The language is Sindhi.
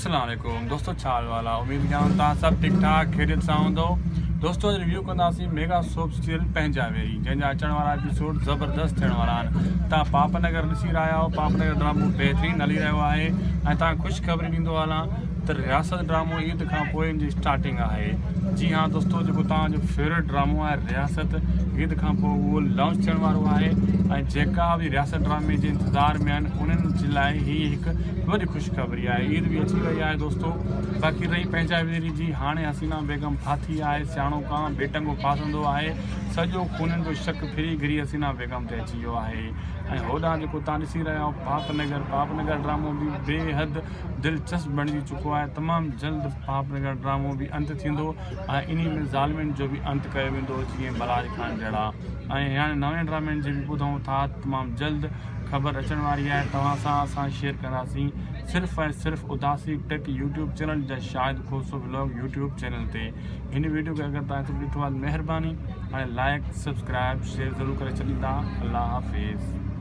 اسلام عليڪم دوستو ڇا حال وال آ اميد ڪيان ٿو توهان سڀ ٺيڪ ٺاڪ خيريت سان هوندو دوستو اڄ ريويو ڪنداسين ميگا سوپ سيريل پنهنجا ويري جنهن جا اچڻ وارا ايپيسوڊ زبردست ٿيڻ وارا آهن توهان پاپ نگر ڏسي رهيا آهيو پاپ نگر ڊرامو بهترين هلي رهيو آهي ۽ توهان خوش خبري ڏيندو هلان ته رياست ڊرامو عيد کان پوء ان جي اسٽارٽنگ آهي جي ها دوستو جيڪو توهان جو فيورٽ ڊرامو آهي رياست عيد کان پوء اهو لانچ ٿيڻ وارو آهي ۽ جيڪا به رياست ڊرامي جي انتظار ۾ آهن انهن جي لاء هي هڪ وڏي خوشخبري آهي عيد به اچي وئي آهي دوستو باقي رهي پنهنجا ويري جي هاڻي حسينا بيگم ڦاٿي آهي سياڻو ڪانء بي ٽنگو ڦاسندو آهي سڄو خونين جو شڪ ڦري گهري حسينا بيگم تي اچي ويو آهي ۽ هوڏانهن جيڪو توهان ڏسي رهيا آهيو پاپ نگر پاپ نگر ڊرامو به بي حد دلچسپ بڻجي چڪو آهي تمام جلد پاپ نگر ڊرامو به انت ٿيندو ۽ انهي ۾ ظالمين جو به انت ڪيو ويندو جيئن بلاج خان جهڙا ۽ هاڻي نوين ڊرامين جي به ٻڌون ٿا تمام جلد خبر اچڻ واري آهي توهان سان اسان شيئر ڪنداسين صرف ۽ صرف اداسي ٽيڪ يوٽيوب چينل جا Shahid Khoso vlog YouTube channel تي هن ويڊيو کي اگر توهان ڏٺو آهي مهرباني هاڻي لائڪ سبسڪرائب شيئر ضرور ڪري ڇڏيندا الله حافظ.